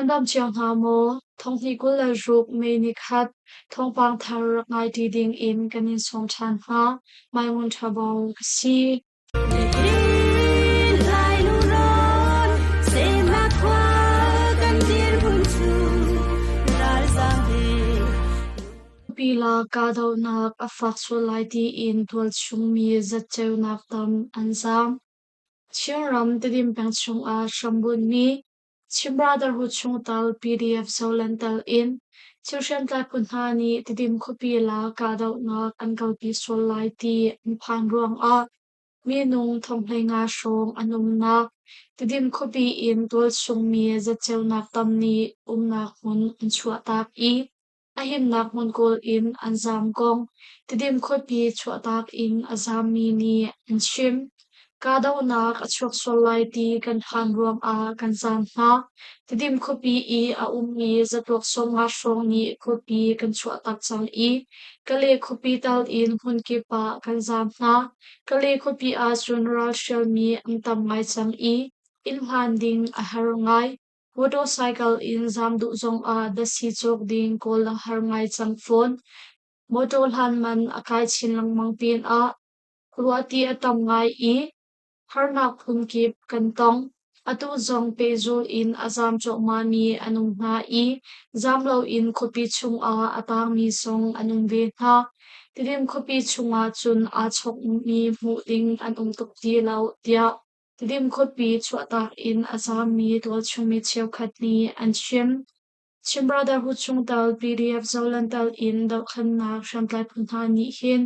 Nan dam cio hna maw? Thonghnih 26 May nikhat thawngpang thar rak ngai ṭi ding in kan in sawm ṭhan hna. Maimun Ṭha Bawng ka si. Pila kahdohnak a fak sual lai tiin tualchung mi zatceunak tam an zaam. Chinram Tedim peng chungah hrambunhmi Chin Brotherhood chungtel PDF Zoland tel in thil hriamtlai phu hna nih Tedim khuapi la kahdohnak an kalpi sual lai ti an phan ruangah minung 15,000 hrawng an umnak Tedim khuapi in tualchung mi zatceunak tam nih umnak hmun an chuahtak i a himnak hmun kawl in an zaam kong Tedim khuapi chuahtak in a zaammi nih an chim. Kahdohnak a chuak sual lai ti kan phan ruangah kan zaam hna. Tedim khuapi i a ummi zatuak 50 hrawng nih khuapi kan chuahtak cang i Kale khuapi tal in hmunkip ah kan zaam hna. Kale khuapi ahcun ralhrialmi an tam ngai cang i inn hlan ding a har ngai. Motorcycle in zaam duh zongah datsi cawk ding kawl a har ngai cang fawn. Motor hlan man a kai chin lengmang pinah ruahti a tam ngai i harnak phunkip kan tong. Atu zong pehzul in a zaam cuahmahmi an um hna i zaam loin khuapi chungah a tangmi zong an um ve hna. Tidim khuapi chungah cun aa chawkmi hmuh ding an um tuk ti lo, tiah Tidim khuapi chuahtak in a zaammi tualchungmi cheukhat nih an chim. Chin Brotherhood chungtel PDF Zoland tel in dohthlennak hriamtlai phu hna nih hin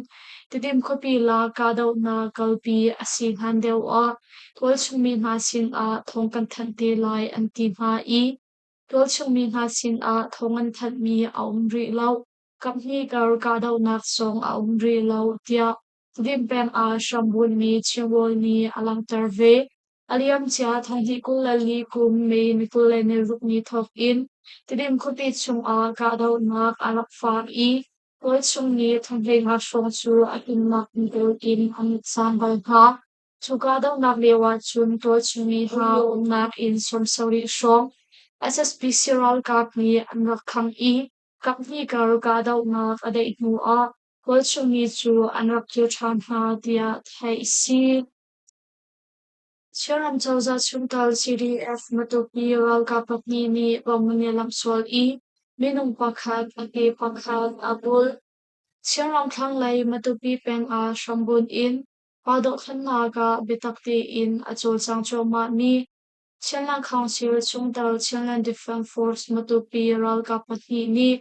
Tidim khuapi la kahdohnak kalpi a si hlan deuh ah tualchungmi hna sinah thawng kan thanh te lai an ti hna i tualchungmi hna sinah thawng an thanhmi a um rih lo. Kaphnih kar kahdohnak zong a um rih lo, tiah Tidim peng ah hrambunhmi Chinrawl nih a langhter ve. A liamcia 2024 kum May ni 26 ni thawk in Tidim khuapi chungah kahdohnak a rak fak i tualchung mi 15 hrawng cu a himnak hmun in an zaam bal hna. Cu kahdohnak lio ahcun tualchung mi hna umnak inn 70 hrawng SSPC ralkap nih an rak khangh i kaphnih kar kahdohnak a daih hnu ah tualchung mi cu an rak kir ṭhan hna tiah theih a si. Chinram cozah chungtel CDF Matupi ralkap pahnih nih bomb an i lamhsual i minung pakhat a ke pakhat a bul. Chinram thlanglei Matupi peng ah hrambunh in pa dohthlennak ah biatak tein a cawlcang cuahmahmi Chinland Council chungtel Chinland Defense Force Matupi ralkap pahnih nih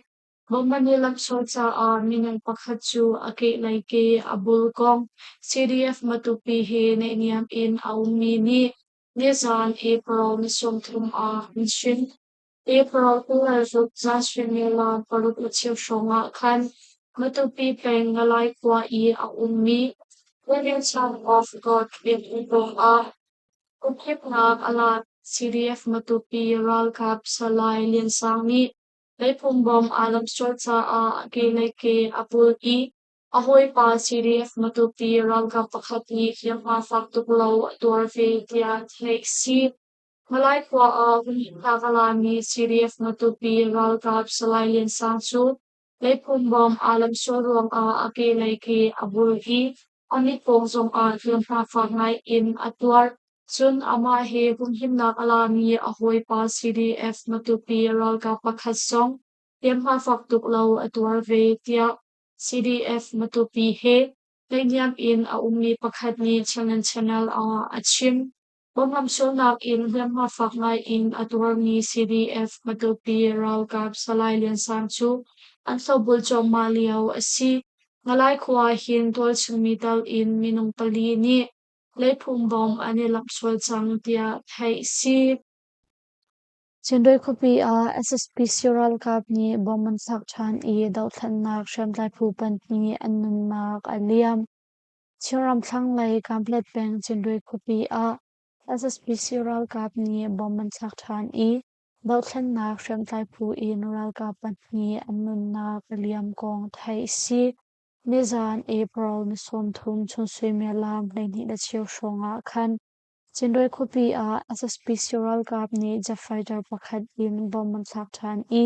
bomb an i lamhsual caah minung pakhat cu a kehlei ke a bul kong CDF Matupi he naihniam in a ummi nih nizaan April ni 30 ah an chim. April 26 zan suimilam 6:15 hrawng ah khan Matupi peng Ngalai khua i a ummi Living Son of God biakinn pawngah Huphipnak a lak. CDF Matupi ralkap Salai Lian Sang nih Leipum bawm aa lamhsual caah a ke le ke a pul i a hawipa CDF Matupi ralkap pakhat nih hliamhma fak tuk lo a tuar ve tiah theih a si. Malay khua ah humhimnak a lami CDF Matupi ralkap Salai Lian Sang cu leipum bawm aa lamhsual ruangah a ke le ke a bul i a mit pawng zongah hliamhma fak ngai in a tuar. Cun amah he humhimnak a lami a hawipa CDF Matupi ralkap pakhat zong hliamhma fak tuk lo a tuar ve, tiah CDF Matupi he naihniam in a ummi pakhat nih Channel Channel ah a chim. Bomb sualnak in hliamhma fak ngai in a tuarmi CDF Matupi ralkap Salai Lian Sang cu an hlobul cuahmah lio a si. Ngalai khua ah hin tualchungmi tal in minung pali nih Leiphung bawm an i lamhsual cang tiah theih a si. Chinrawi khuapi ah SSPC ralkap nih bomb an thlak ṭhan i dohthlennak hriamtlai phu pahnih an nunnak a liam. Chinram thlanglei Kanpetlet peng Chinrawi khuapi ah SSPC ralkap nih bomb an thlak ṭhan i dohthlennak hriamtlai phu in ralkap pahnih an nunnak a liam kong theih a si. Nizaan April ni 30 chun suimilam 12:15 hrawng ah khan. Cinrawi khuapi ah SSPC ralkap nih jet fighter pakhat in bomb an thlak ṭhan i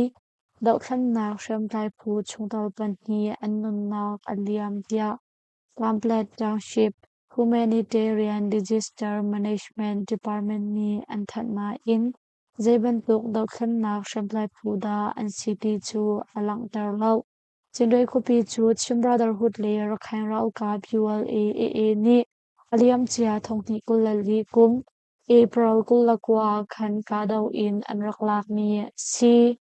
dohthlennak hriamtlai phu chungtel pahnih an nunnak a liam tiah Kanpetlet Township Humanitarian Disaster Management Department nih an thanh nain zeibantuk dohthlennak hriamtlai phu dah an si ti cu a langhter lo. Cinrawi khuapi cu Chin Brotherhood le Rakhine ralkap ULA-AA nih a liamcia 2024 kum April 29 ah khan kahdoh in an rak lakmi a si.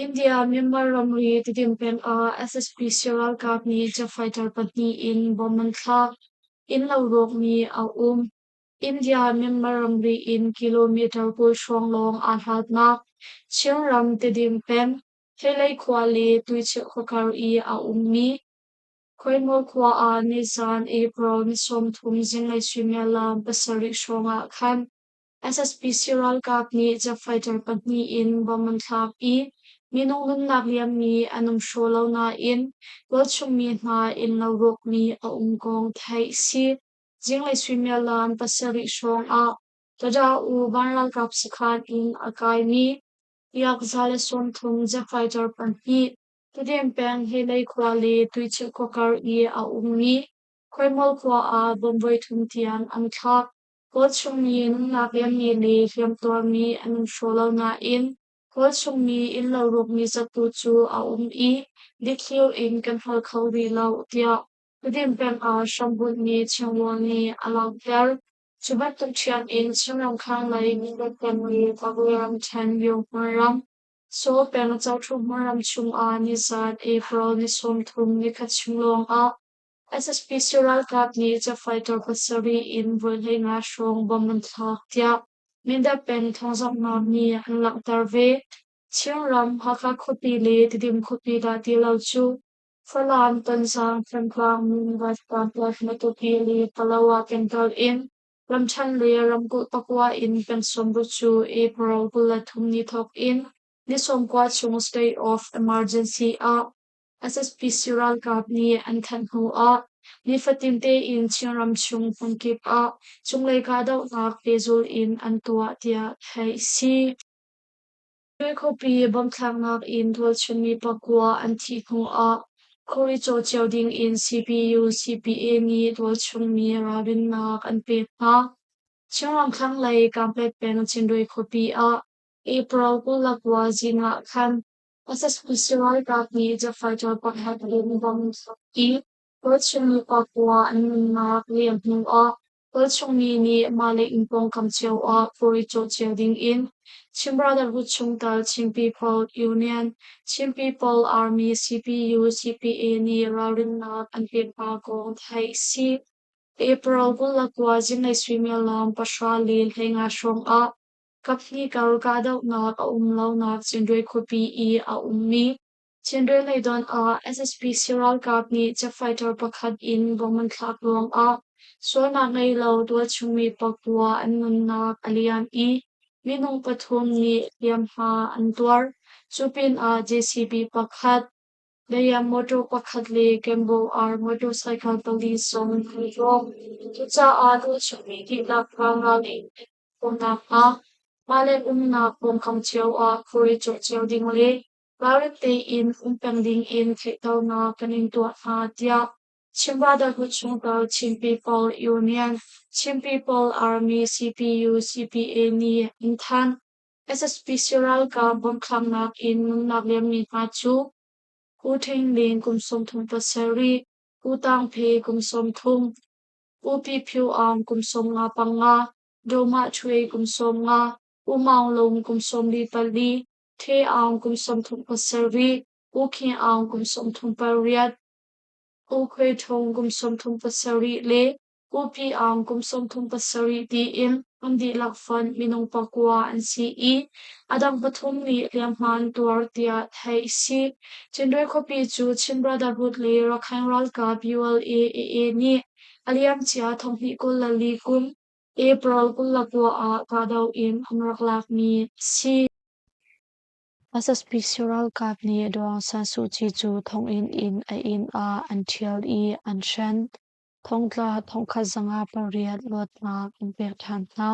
India-Myanmar ramri Tedim peng ah SSPC ralkap nih jet fighter pahnih in bomb an thlak. Innlo rawkmi a um. India-Myanmar ramri in kilometer 20 hrawng lawng aa hlatnak Chinram Tedim peng, Helei khua le Tuichilh khua kar i a ummi Khuaimaw khua ah nizaan April ni 30 zinglei suimilam 7 hrawng ah khan SSPC ralkap nih jet fighter pahnih in bomb an thlak i minung nunnak liammi an um hraw lo nain tualchung mi hna innlo rawkmi a um kong theih a si. Zinglei suimilam 7 hrawng ah Tada-U van ralkap sakhan in a kaimi Yak 130 jet fighter pahnih Tedim peng Helei khua le Tuichilh khua kar i a ummi Khuaimawl khua ah bomb voithum tiang an thlak. Kawl chungmi nunnak liammi le hliamtuarmi an um hraw lo nain Kawl chungmi innlo rawkmi zat tu cu a um i dikthliar in kan hngal kho rih lo tiah Tedim peng ah hrambunhmi Chinrawl nih a langhter. Cu bantuk ṭhiam in Chinram khanglei Mindat peng le Pago ramṭhen Myonghmun ram, Saw peng Cothuhmun ram chungah nizaan April ni 30 nikhat chung lawngah SSPC ralkap nih jet fighter pasarih in voi 15 hrawng bomb an thlak tiah Mindat peng thawngzamhnak nih an langhter ve. Chinram Hakha khuapi le Tedim khuapi dah ti lo cu Falam, Tonzang, Thantlang, Mindat, Kanpetlet, Matupi le Palawa pengtol in ramṭhen le ramkulh pakua in peng sawmruk cu April 23 ni thawk in ni 90 chung state of emergency ah SSPC ralkap nih an thanh hnu ah nifatin tein Chinram chung hmunkip ah cunglei kahdohnak pehzulh in an tuah tiah theih a si. Khuapi bomthlaknak in tualchungmi pakua an thih hnu ah khuari caw cio ding in CPU CPA nih tualchungmi ralrinnak an pek hna. Chinram thlanglei Kanpetlet peng Cindwe khuapi ah April 29 zing ah khan SSPC ralkap nih jet fighter pakhat in bomb an thlak i tualchungmi pakua an nunnak liam hnu ah tualchungmi nih mah le inn pawngkam cio ah khuari cawh cio ding in Chin Brotherhood chungtel Chin People Union, Chin People Army CPU CPA nih ralrinnak an pek hna kong theih a si. April 29 zinglei suimilam 10:15 hrawng ah kaphnih kar kahdohnak a um lonak Cindwe khuapi i a ummi Cindwe leidonh ah SSPC ralkap nih jet fighter pakhat in bomb an thlak ruangah sualnak ngei lo tualchungmi pakua an nunnak a liam i minung pathum nih hliamhma an tuar. Cu pinah JCB pakhat, Dayam motor pakhat le Kembo R motorcycle pali zong an rawk. Cucaah tualchungmi dihlak ralring in an khawh nakhnga mah le umnak pawngkam cio ah khuari cawh cio ding le ralring tein um peng ding in theihternak kan in tuah hna tiah Chin Brotherhood chungtel Chin People Union, Chin People Army CPU CPA nih an thanh. SSPC ralkap bomthlaknak in nunnak liammi hna cu U Ṭhing Ling kum 37, U Tang Phe kum 30, U Pi Phyu Aung kum 55, Daw Mah Ṭhue kum 50, U Maung Lung kum 44, Ṭhe Aung kum 37, U Khin Aung kum 38, U Khuai Ṭhung kum 37 le U Pyi Aung kum 37 tiin an dihlak fonh minung pakua an si i a dang pathum nih hliamhma an tuar tiah theih a si. Cindwe khuapi cu Chin Brotherhood le Rakhine ralkap ULA-AA nih a liamcia 2024 kum April 29 ah kahdoh in an rak lakmi a si. SSPC ralkap nih Daw Aung San Suu Kyi cu thonginn in a inn ah an ṭhial i an hren. Thongtla 1508 luatnak an pek ṭhan hna.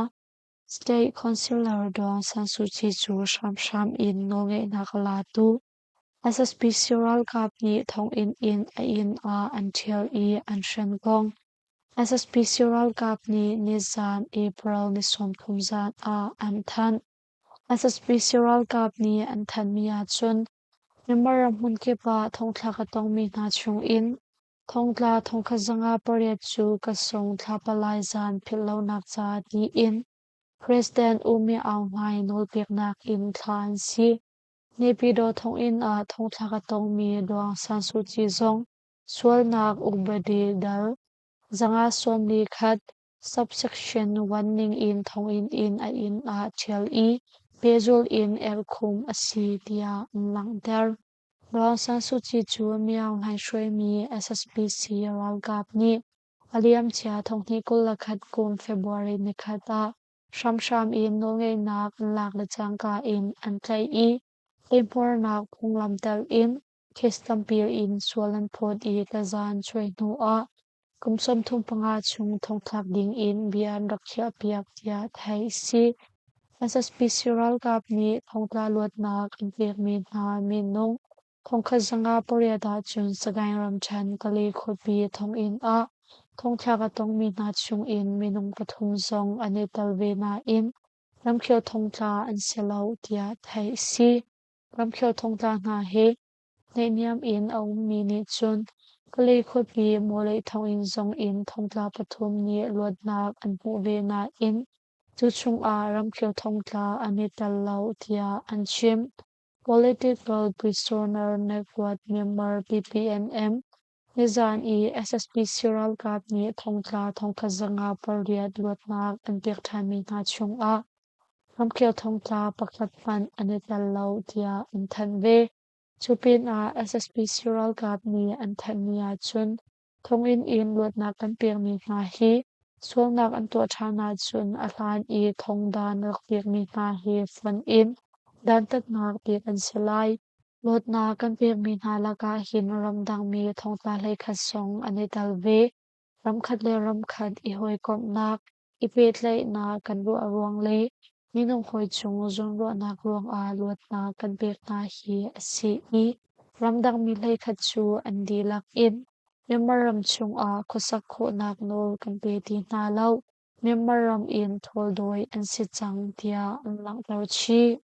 State Councilor Daw Aung San Suu Kyi cu hramhram in nawlngeihnak a latu SSPC ralkap nih thonginn in a inn ah an ṭhial i an hren kong SSPC ralkap nih nizan April ni 30 zan ah an thanh. SSPC ralkap nih an thanhmi ahcun Myanmar ram hmunkip ah thongthlak a tongmi hna chungin thongtla 1508 cu Kasung thla palai zan philhlonak ca tiin President U Myo Aung Hlaing nawlpeknak in thla an si. Naypyidaw thonginn ah thongthlak a tongmi Daw Aung San Suu Kyi zong sualnak upadi dal 541 subsection 1 ningin thonginn in a inn ah ṭhial i pehzulh in erhkhumh a si tiah an langhter. Daw Aung San Suu Kyi cu Myo Aung Hlaing hruaimi SSPC ralkap nih a liamcia 2021 kum February nikhat ah hramhram in nawlngeihnak an lak le cangka in an tlaih i eihmuarnak phunglam telh in case tampi in sual an phawt i taza an cuai hnu ah kum 35 chung thongthlak ding in bia an rak khiahpiak tiah theih a si. SSPC ralkap nih thongtla luatnak an pekmi hna minung 1508 ahcun Sagaing ramṭhen Kale khuapi thonginn ah thongthlak a tongmi hna chungin minung pathum zong an i tel ve nain ramkhel thongtla an si lo tiah theih a si. Ramkhel thongtla hna he naihniam in a ummi nih cun Kale khuapi Mawleih thonginn zong in thongtla pathum nih luatnak an hmuh ve nain cu chungah ramkhel thongtla an i tel lo tiah an chim. Political Prisoner Network Myanmar PPNM nizaan i SSPC ralkap nih thongtla 1508 luatnak an pek ṭhanmi hna chungah ramkhel thongtla pakhat hmanh an i tel lo tiah an thanh ve. Cu pinah SSPC ralkap nih an thanhmi ahcun thonginn in luatnak kan pekmi hna hi sualnak an tuah ṭhan ahcun a hlan i thongdan rak pekmi hna he fonh in dantatnak pek an si lai. Luatnak kan pekmi hna lakah hin ramdangmi thongtla 11 zong an i tel ve. Ramkhat le ramkhat i hawikomhnak, i pehtlaihnak kan ruah ruang le minung hawi cung zawnruahnak ruangah luatnak kan pek hna hi a si i ramdangmi 11 cu an dihlak in Myanmar ram chungah khuasak khawhnak nawl kan pe ti hna lo. Myanmar ram in ṭhawldawi an si cang tiah an langhter chih.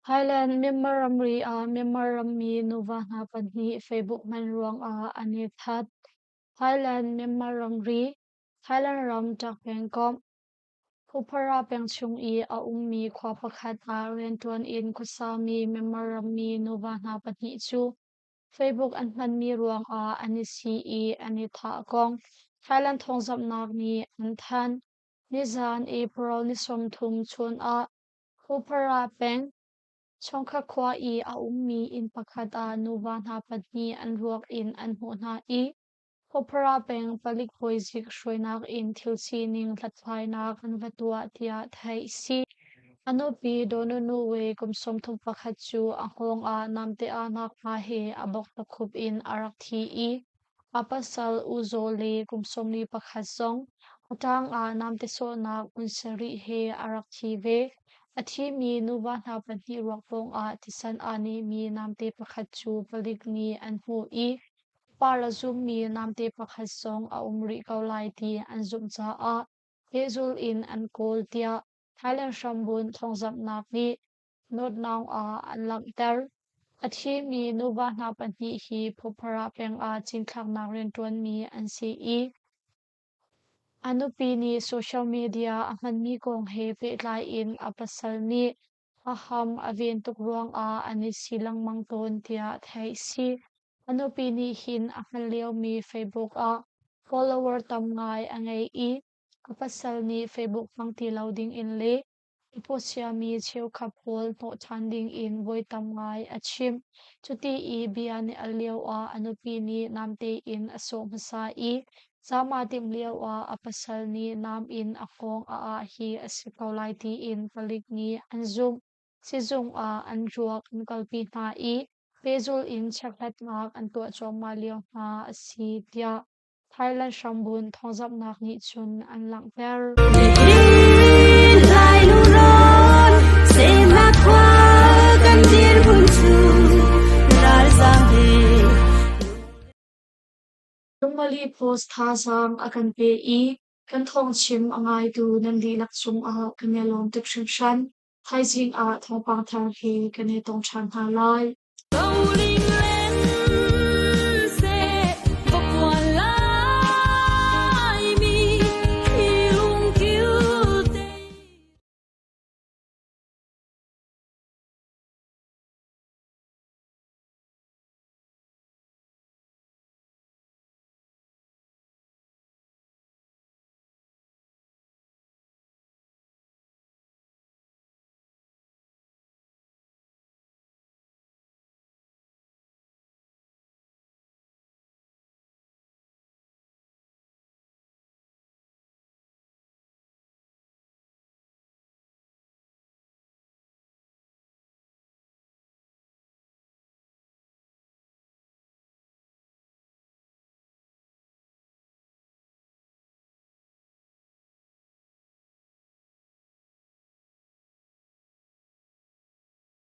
Thailand Myanmar ramri ah Myanmar rammi nuva hna pahnih Facebook hman ruangah an i that. Thailand Myanmar ramri, Thailand ram Tak pengkomh, Phuphara peng chung i a ummi khua pakhat ah rianṭuan in khuasami Myanmar rammi nuva hna pahnih cu Facebook an hmanmi ruangah an i si i an i thah kong Thailand thawngzamhnak nih an thanh. Nizan April ni 30 chun ah Phuphara peng, Chungkhat khua i a ummi inn pakhat ah nuva hna pahnih an ruak in an hmuh hna i Phuphara peng palik bawizik hruainak in thil sining hlathlainak an va tuah tiah theih a si. A nupi Daw Nu Nu We kum 31 cu a hngawng ah namte ahnak hma he a bawk takhup in a rak thi i A pasal U Zaw le kum 41 zong a ṭang ah namte sawhnak hmun sarih he a rak thi ve. A thimi nuva hna pahnih ruak pawngah thisen aa nehmi namte pakhat cu palik nih an hmuh i par a zummi namte pakhat zong a um rih ko lai ti an zumh caah pehzul in an kawl tiah Thailand hrambunh thawngzamhnak nih Nawtnaung ah an langhter. A thimi nuva hna pahnih hi Phuphara peng ah cinthlaknak rianṭuanmi an si i a nupi nih social media a hmanmi kong he pehtlai in a pasal nih a ham a ven tuk ruangah an i si lengmang tawn tiah theih a si. A nupi nih hin a hman liomi Facebook ah follower tam ngai a ngei i a pasal nih Facebook hmang ti lo dingin le Pawsiami cheukhat pawl hnawh ṭhan dingin voi tam ngai a chimh. Cuti i bia nih al lioah a nupi nih namte in a sawh hmasa i zaam aa timh lioah a pasal nih nam in a hngawng a ah hi a si ko lai tiin palik nih an zumh. Sizung ah an ruak an kalpi hna i pehzulh in chekhlatnak an tuah cuahmah lio hna a si tiah. Thailand hrambunh thawngzamhnak nih cun an langhter. Lungmali Post thazaang a kan pe i kan thawngchim a ngaitu nan dihlak cungah kan i lawm tuk hringhran. Thaizing ah thawngpang thar he kan i tong ṭhan hna lai.